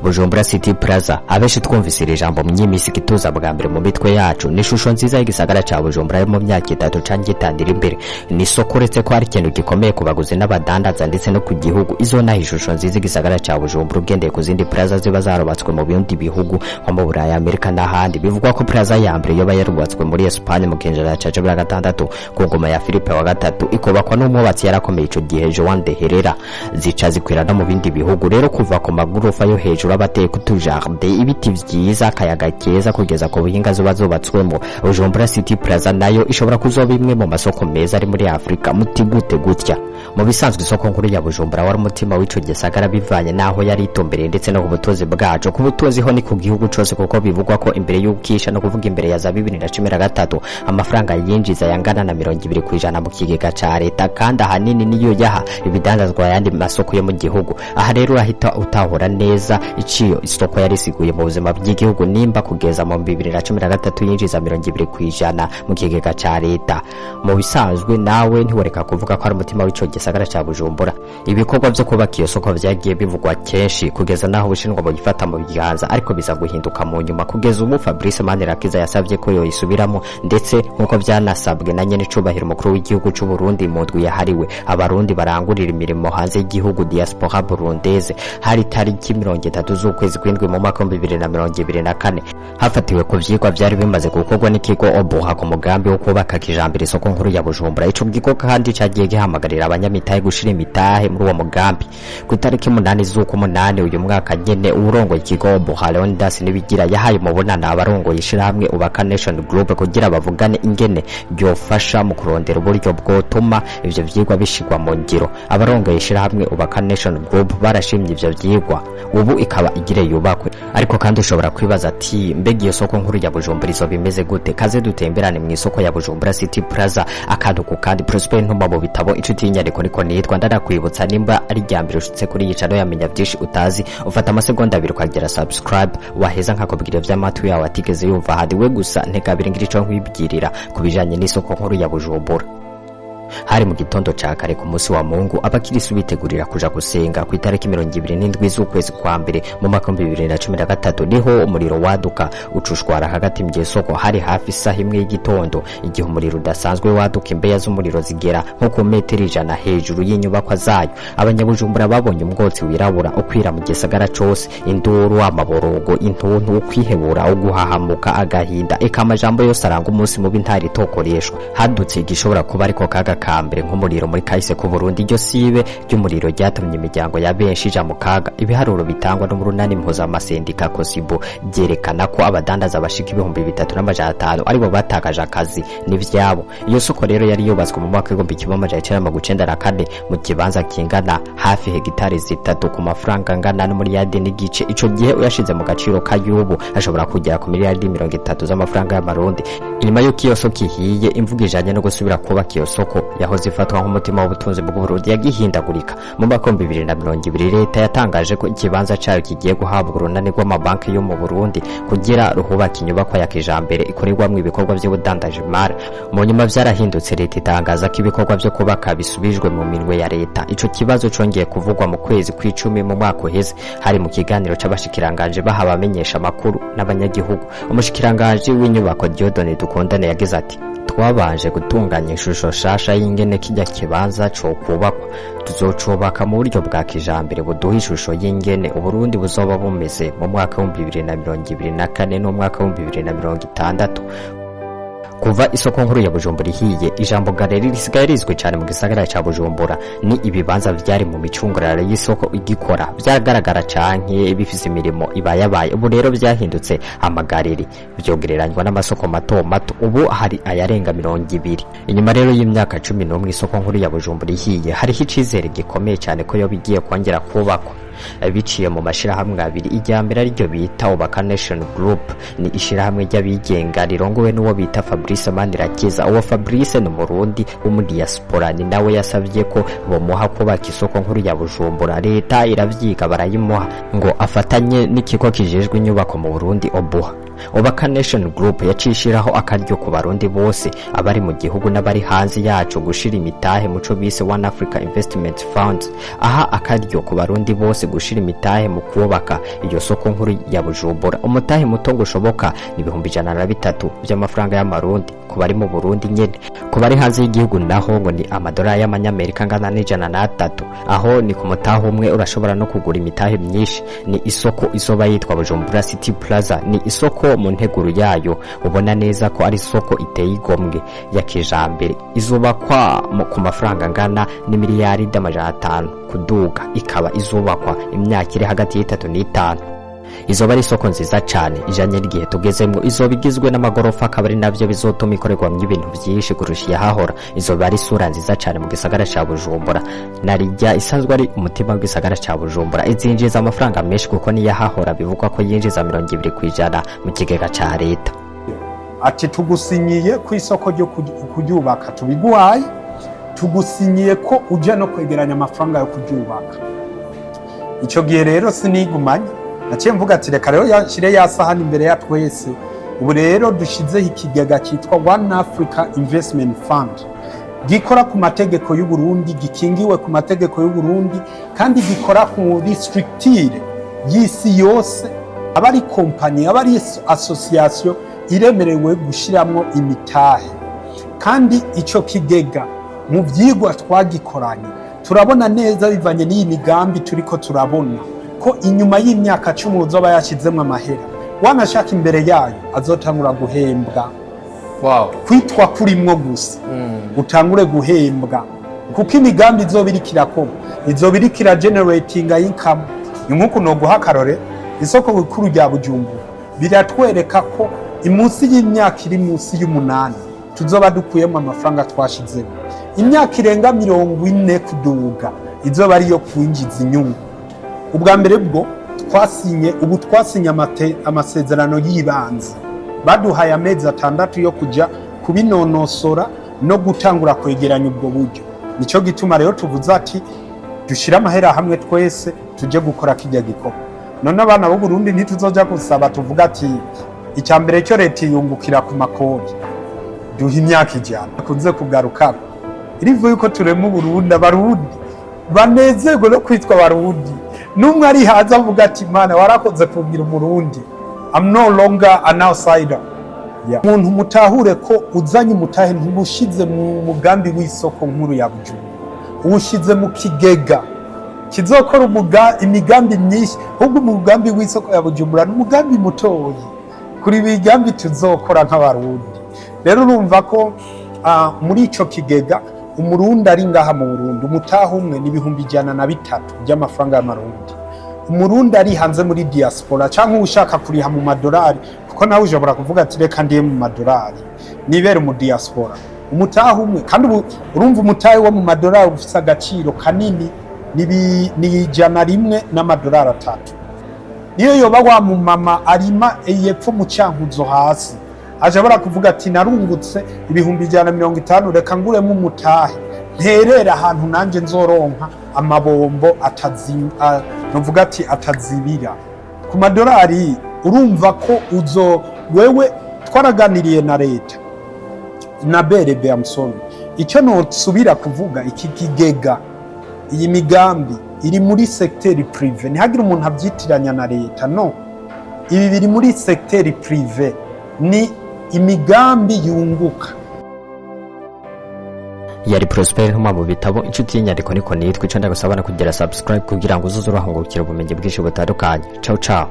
Bujumbura City Plaza, abenshi twumvise iri jambo mu kituza bwa mbere mu mitwe yacu, ni ishusho nziza y'igisagara ca Bujumbura yo mu myaka 3 canke 5 iri imbere. Ni isoko uretse ko ari ikintu gikomeye ku baguzi n'abadandaza ndetse no ku gihugu, izonaha ishusho nziza igisagara ca Bujumbura ugendeye ku zindi plaza ziba zarubatswe mu bindi bihugu nko mu Burayi, Amerika n'ahandi. Bivugwa ko plaza ya mbere yoba yarubatswe muri Espagne mu kinjana ca 16 ku ngoma ya Philippe wa gatatu, ikubakwa n'umwubatsi yarakomeye ico gihe, Joan de Herrera. Zica zikwira no mu bindi bihugu rero, kuva ku magorofa yo hejuru abateye kutujardin, ibiti vyiza, akayaga keza, kugeza ku buhinga zuba zubatswemo. Bujumbura City Plaza nayo ishobora kuzoba imwe mu masoko meza ari muri Afrika. Muti gute gutya? Mu bisanzwe isoko nkuru ya Bujumbura wari umutima w'ico gisagara, bivanye n'aho yari itumbereye ndetse no ku butunzi bwaco. Ku butunzi ho ni ku gihugu cose, kuko bivugwa ko imbere y'ukisha, no kuvuga imbere ya za 2013, amafaranga yinjiza yangana na 20% mu kigega ca leta, kandi ahanini niyo yaha ibidandazwa yandi masoko yo mu gihugu. Aha rero urahita utahura neza iciyo isoko yari isiguye mu buzima bw'igihugu, nimba kugeza mu 2013 yinjiza 20% mu kigega ca leta. Mu bisanzwe nawe ntiworeka kuvuga ko ari umutima w'ico gisagara ca Bujumbura. Ibikorwa vyo kubaka iyo soko vyagiye bivugwa kenshi kugeza naho Ubushinwa bugifata mu biganza, ariko biza guhinduka mu nyuma. Kugeza ubu Fabrice Manirakiza yasabye ko yoyisubiramo, ndetse nk'uko vyanasabwe na nyene icubahiro umukuru w'igihugu c'u Burundi mu ndwi yahariwe abarundi barangurira imirimo hanze y'igihugu, diaspora burundese, hari tariki 30 z'ukwezi kw'indwi mu mwaka wa 2024, hafatiwe ku vyigwa vyari bimaze gukorwa n'ikigo Obuha ku mugambi wo kubaka kijambere isoko nkuru ya Bujumbura. Ico kigo kandi cagiye gihamagarira abanyamitahe gushira imitahe muri uwo mugambi. Ku itariki 8 z'ukumunani uyu mwaka nyene, uwurongoye ikigo Obuha, Leonidas Nibigira, yahaye umubonano abarongoye ishirahamwe Ubaka Nation Group kugira bavugane ingene ryofasha mu kurondera uburyo bwotuma ivyo vyigwa bishirwa mu ngiro. Abarongoye ishirahamwe Ubaka Nation Group barashimye ivyo vyigwa, ubu ikaba igire yubakwe. Ariko kandi ushobora kwibaza ati: mbega iyo soko nkuru ya Bujumbura izo bimeze gute? Kaze dutemberane mu isoko ya Bujumbura City Plaza akantu ku kandi. Prosper Ntuma mu bitabo, inshuti y'inyandiko niko nitwa. Ndanakwibutsa, nimba ari rya mbere ushitse kuri iyi channel yamenya byinshi utazi, ufata amasegonda 2 ukagira subscribe, waheza nkakubwira ivy'amatwi yawe atigeze yumva hadi we gusa. Ntegabiri ngira ico nkwibwirira ku bijanye n'isoko nkuru ya Bujumbura. Hari mu gitondo ca kare ku munsi wa Mungu, abakirisu bitegurira kuja gusenga ku itariki 27 z'ukwezi kwa mbere mu mwaka wa 2013, niho umuriro waduka ucushwara hagati mu isoko. Hari hafi isaha 1 y'igitondo igihe umuriro udasanzwe waduka, imbeya z'umuriro zigera nko ku metero 100 hejuru y'inyubakwa zayo. Abanyabujumbura babonye umwotsi wirabura ukwira mu gisagara cose, induru, amaborogo, intuntu, ukwihebura, uguhahamuka, agahinda, eka amajambo yose aranga umunsi mubi ntari tokoreshwa. Hadutse igishobora kuba ariko kaga ka mbere nk'umuriro muri kahise ku Burundi. Iryo sibe ry'umuriro ryatumye imiryango ya benshi ija mu kaga. Ibiharuro bitangwa n'umurunani mpuzamasendika Kosibo byerekana ko abadandaza bashika 3500 aribo batakaje akazi n'ivyabo. Iyo soko rero yari yubatswe mu mwaka 1994 mu kibanza kingana hafi hegitari 3 ku mafaranga angana n'umuriyadi n'igice. Ico gihe uyashize mu gaciro kayubu ashobora kugera ku miliyardi 30 z'amafaranga y'amarundi. Inyuma y'uko iyo soko ihiye, imvugo ijanye no gusubira kubaka iyo soko yahoze ifatwa nk'umutima w'ubutunzi bw'Uburundi yagihindagurika. Mu mwaka wa 2020 leta yatangaje ko ikibanza cayo kigiye guhabwa urunani rw'amabanki yo mu Burundi kugira ruhubaka inyubakwa ya kijambere ikorerwamwo ibikorwa vy'ubudandaji imari. Mu nyuma vyarahindutse, leta itangaza ko ibikorwa vyo kubaka bisubijwe mu minwe ya leta. Ico kibazo congeye kuvugwa mu kwezi kw'icumi mu mwaka uheze, hari mu kiganiro c'abashikiranganje baha abamenyesha amakuru n'abanyagihugu. Umushikiranganje w'inyubako Dieudonné Dukundane yagize ati: twabanje gutunganya ishusho shasha y'ingene kijya kibanza co kubakwa, tuzocubaka mu buryo bwa kijambere buduha ishusho y'ingene Uburundi buzoba bumeze mu mwaka wa 2024 n'umwaka wa 2060. Kuva isoko nkuru ya Bujumbura ihiye, ijambo galeri risigaye rizwi cyane mu gisagara ca Bujumbura. Ni ibibanza vyari mu micungararo y'isoko igikora, vyagaragara canke bifise imirimo ibayabaye. Ubu rero vyahindutse amagareri, vyogereranywa n'amasoko mato mato. Ubu hari ayarenga 20. Inyuma rero y'imyaka 11 isoko nkuru ya Bujumbura ihiye, hariho icizere gikomeye cyane ko yoba igiye kongera kubakwa biciye mu mashirahamwe abiri. Irya mbere ariryo bita Ubaka Nation Group, ni ishirahamwe ry'abigenga rirongowe n'uwo bita Fabrice Manirakiza. Uwo Fabrice ni umurundi w'umudiaspora, ni nawe yasabye ko bomuha kubaka isoko nkuru ya Bujumbura. Leta iravyiga barayimuha ngo afatanye n'ikigo kijejwe inyubako mu Burundi, Obuha. Ubaka Nation Group yacishiraho akaryo ku barundi bose abari mu gihugu n'abari hanze yacu gushira imitahe muco bise One Africa Investment Fund, aha akaryo ku barundi bose gushira imitahe mu kubaka iyo soko nkuru ya Bujumbura. Umutahe muto ngo ushoboka ni 103,000 by'amafaranga y'amarundi ku bari mu Burundi nyene. Ku bari hanze y'igihugu naho ngo ni amadolari y'amanyamerika angana n'103. Aho ni ku mutahe umwe, urashobora no kugura imitahe myinshi. Ni isoko izoba yitwa Bujumbura City Plaza. Ni isoko mu nteguro yayo ubona neza ko ari isoko iteye igomwe ya kijambere, izubakwa ku mafaranga angana n'imiliyaridi 500 kuduga, ikaba izubakwa imyaka iri hagati y'3 n'5. Izoba ari isoko nziza cane ijanye n'igihe tugezemwo. Izoba igizwe n'amagorofa, akaba ari navyo bizotuma ikorerwamwo ibintu vyinshi kurusha iyahahora. Izoba ari isura nziza cane mu gisagara ca Bujumbura, narirya isanzwe ari umutima w'igisagara ca Bujumbura. Izinjiza amafaranga menshi, kuko niyahahora bivugwa ko yinjiza 20% mu kigega ca leta. Ati: "Tugusinyiye ku isoko ryo kuryubaka, tubiguhaye, tugusinyiye ko ujya no kwegeranya amafaranga yo kuryubaka." Icyo gihe rero sinigumanye, naciye mvuga ati: "Reka rero yashyire ya sahani imbere ya twese." Ubu rero dushyizeho ikigega cyitwa One Africa Investment Fund, gikora ku mategeko y'u Burundi, gikingiwe ku mategeko y'u Burundi, kandi gikora kuri structure y'isi yose. Aba ari kompanyi, aba ari association iremerewe gushiramwo imitahe. Kandi ico kigega, mu vyigwa twagikoranye, turabona neza, bivanye n'iyi migambi turiko turabona, ko inyuma y'imyaka 10 uzoba yashizemwo amahera, wanashaka imbere yayo, azotangura guhembwa. Kwitwa kurimwo gusa, utangure guhembwa, kuko imigambi izoba iriko irakorwa izoba iriko ira generating income. Ni nk'uku noguha akarore: isoko rikuru rya Bujumbura biratwereka ko imunsi y'imyaka iri munsi y'8 tuzoba dukuyemo amafaranga twashizemo. Imyaka irenga 40 kuduga izoba ariyo kwinjiza inyungu. Ubwa mbere bwo twasinye, ubu twasinye amasezerano y'ibanze, baduhaye amezi 6 yo kuja kubinonosora no gutangura kwegeranya ubwo buryo. Nicyo gituma rero tuvuze ati: "Dushire amahera hamwe twese, tuje gukora kirya gikorwa." None abana b'u Burundi ntituzoja gusaba tuvuga ati: "Icya mbere cyo leta yungukira ku makori, duha imyaka 100." Akunze kugarukako irivuye yuko turema Uburundi, Abarundi banezerwe no kwitwa Abarundi, n'umwe ari hanze avuga ati: "Mana, warakoze kugira Umurundi, I'm no longer an outsider." Yeah. Umuntu mutahure ko uzanye umutahe, ntubushize mu mugambi w'isoko nkuru ya Bujumbura, uwushize mu kigega kizokora imigambi myinshi. Ahubwo umugambi w'isoko ya Bujumbura ni umugambi mutoyi kuri imigambi tuzokora nk'Abarundi. Rero urumva ko muri ico kigega, Umurundi ari ngaha mu Burundi, umutahe umwe ni 103,000 by'amafaranga y'Amarundi. Umurundi ari hanze muri diaspora, cyangwa ushaka kuriha mu madolari, kuko nawe ushobora kuvuga ati: "Reka ndiye mu madolari nibere mu diaspora," umutahe umwe, kandi ubu urumva umutahe wo mu madolari ufise agaciro kanini, ni 101 n'amadolari 3. Niyo yoba wa mumama arima yepfo mu Cankuzo hasi, ashobora kuvuga ati: "Narungutse 150,000, reka nguremo umutahe, nterera ahantu nanjye nzoronka amabombo nuvuga ati atazibira ku madolari." Urumva ko uzo wewe twaraganiriye na leta na BRB Amsoni. Icyo nosubira kuvuga, iki kigega, iyi migambi iri muri secteur privé, ntihagire umuntu abyitiranya na leta. No, ibi biri muri secteur privé, ni imigambi yunguka. Yari Prosper Ntuma mu bitabo, inshuti y'inyandiko, niko nitwa. Ico ndagusaba no kugira subscribe kugira ngo uzuze urahungukira ubumenyi bwinshi butandukanye. Ciao ciao.